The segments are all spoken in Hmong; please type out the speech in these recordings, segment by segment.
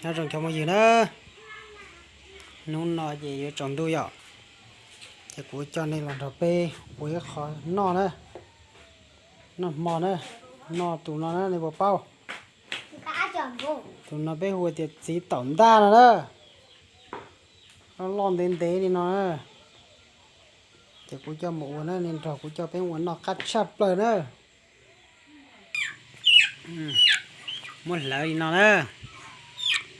Nyob zoo cov phooj ywg na, hnub no ces yuav tsaus ntuj yom, ces kuv coj nej los nrog peb ua ib qho noj na, noj hmo na, noj tus no na nej puas paub? Tus no peb hu tias txiv taum ntaj no na, loj loj ntev ntev li no na. Ces kuv coj mus ua na, nej nrog kuv coj peb ua noj qab tshaj plaws na. Muab hlawv li no na,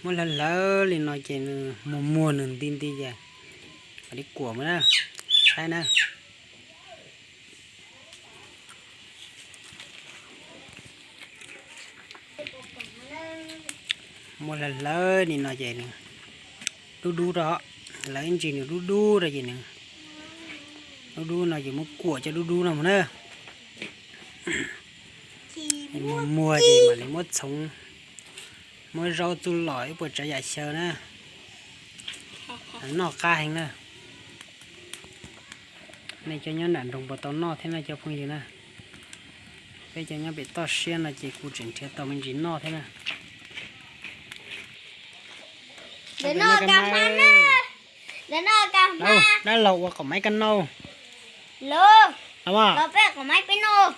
muab hlawv hlawv li no ces nws muag muag nws nti nti ces mam li kuam mus na, saib na. Muab hlawv hlawv li no ces nws dub dub rau, hlawv ib ntsis nws dub dub rau ces nws dub dub no ces muab kuam cov dub dub no mus na. Muag muag ces mam li muab txhoov, muab zaub txuj lom ib puas tsav yam xyaw na, noj qab heev na. Nej cov nyob nram nroog puas tau noj thiab na cov phooj ywg na? Peb cov nyob pem toj siab no ces kuv tseem nrhiav tau me ntsis noj thiab na. Dab laug ua qom maiv kaj nau. Los, peb qom maiv peb noj.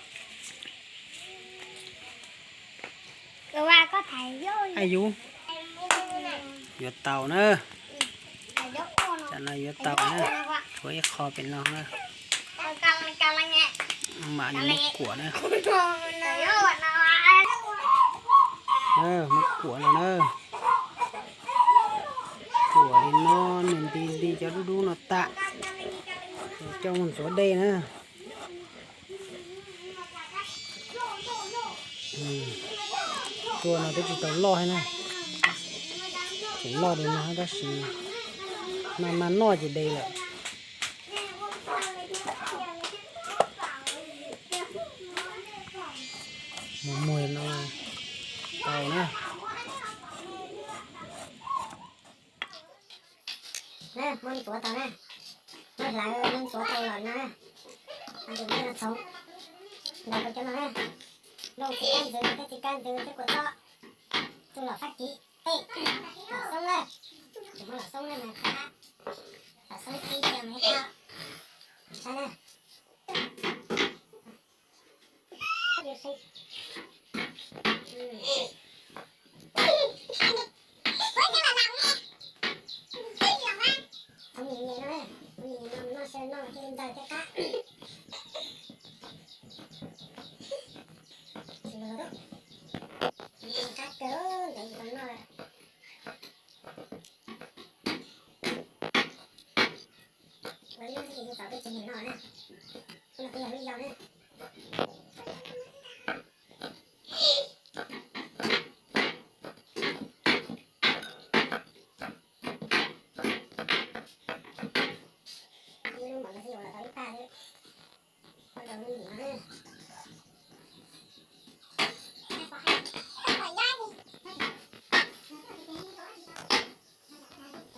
Yus, yuav tau na. Tam no yuav tau na, tshuav ib qho pem no na. Mam li muab kuam na. Muab kuam no na. Kuam li no nws nti nti cov dub dub no tas, coj mus ntxuav dej na. Tua no twb tsis tau loj thiab na, tseem loj li no tab sis maj maj noj ces de lawm. Mus muag no tau na. Muab ntxuav tau na, muab hlawv muab ntxuav tau los no na, ces muab no txhoov ntawm cov no na, nplooj txiv kab ntxwv thiab txiv kab ntxwv thiab kua txob, txuj lom fab kis tej, los xoob na, ces muab los xoob na mas qab, los xoob kib thiab mas qab, saib na. Thov nyiam nyiam no, thov nyiam nyiam no, noj xyaw noj thiaj li ntawg thiab qab. Qab kawg ntev tsis tau noj lawm. Ua ib lub xwb ces yeej txaus peb tsev neeg noj na. Hnub no peb yog hnub yau na. Ib lub mom no xwb yuav los tau ib paj xwb. Ua rau lub nim no na.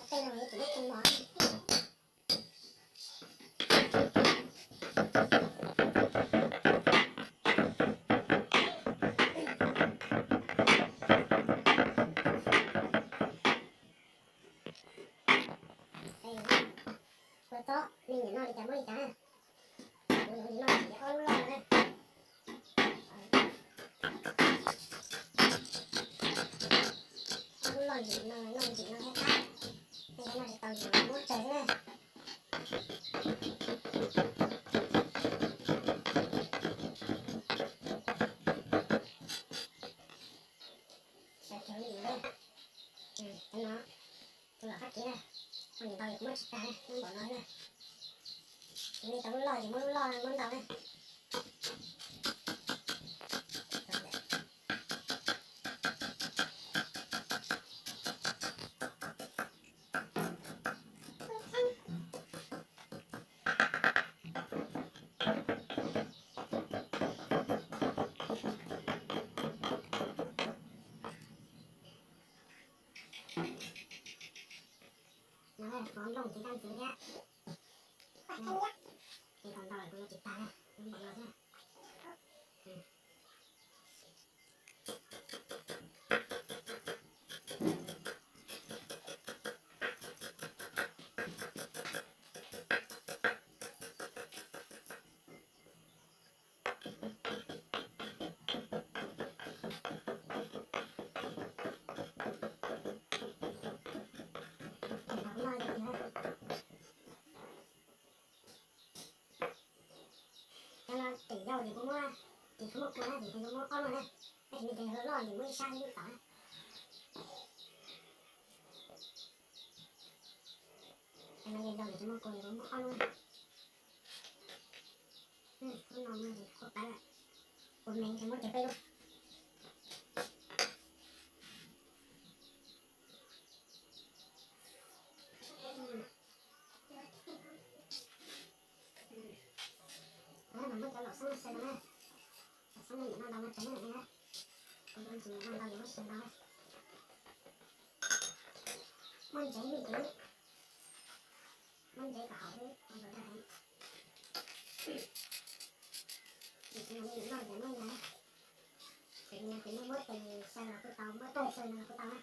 Tej no mas yuav tsum muab tsoo mos. Kua txob nej nyiam noj li cas muab li cas na. Kuv yuav noj ces ob lub loj no na. Ob lub loj ntim no, noj ntim no thiab qab. Nej noj tsis tau ntim no muab tsawg xwb na. Sawv kiag li no, cov no tus lom fab kiv na, muab ntim ntau kuv muab tsis tag na, muab npaum no na. Ces nej tau lub loj ces muab lub loj muab ntau na. No qhov nplooj txiv kab ntxwv thiab. Ces tau ntau lawm kuv yuav tsis tag na, kuv npaum no xwb. Tes yau ces kuv muab, tes kuv muab kua na, tes kuv muab ob lub na. Tab sis tes loj loj ces muab ib sab ib lub tod na. Tes no yau ces kuv muab kua, kuv muab ob lub na. Lub no muaj tes kuj pab lawm. Kuv me ces muab tes peb lub. Muab cov laum xoob xaws no na. Laum xoob no niam no ntau no tsev na. Kuv ntsis niam no ntau yuav muab xaws ntau. Muab ntsev me ntsev, muab ntsev kom haum xwb. Ntsev no me nyuam noj ces muab ntsev, ces muab tes xaws los kuj tau, muab tawg xaws los kuj tau na.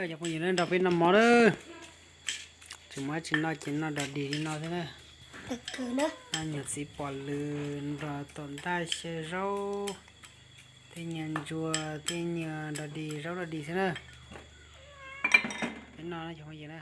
Cov phooj ywg na, nrog peb noj mov na. Tsis muaj dab tsi noj ces noj dog dig li no xwb na. Noj nyuag txiv pom lws nrog tom ntaj xyaw zaub, tej nyuag ntsuag, tej nyuag dog dig, zaub dog dig xwb na. Peb noj na cov phooj ywg na.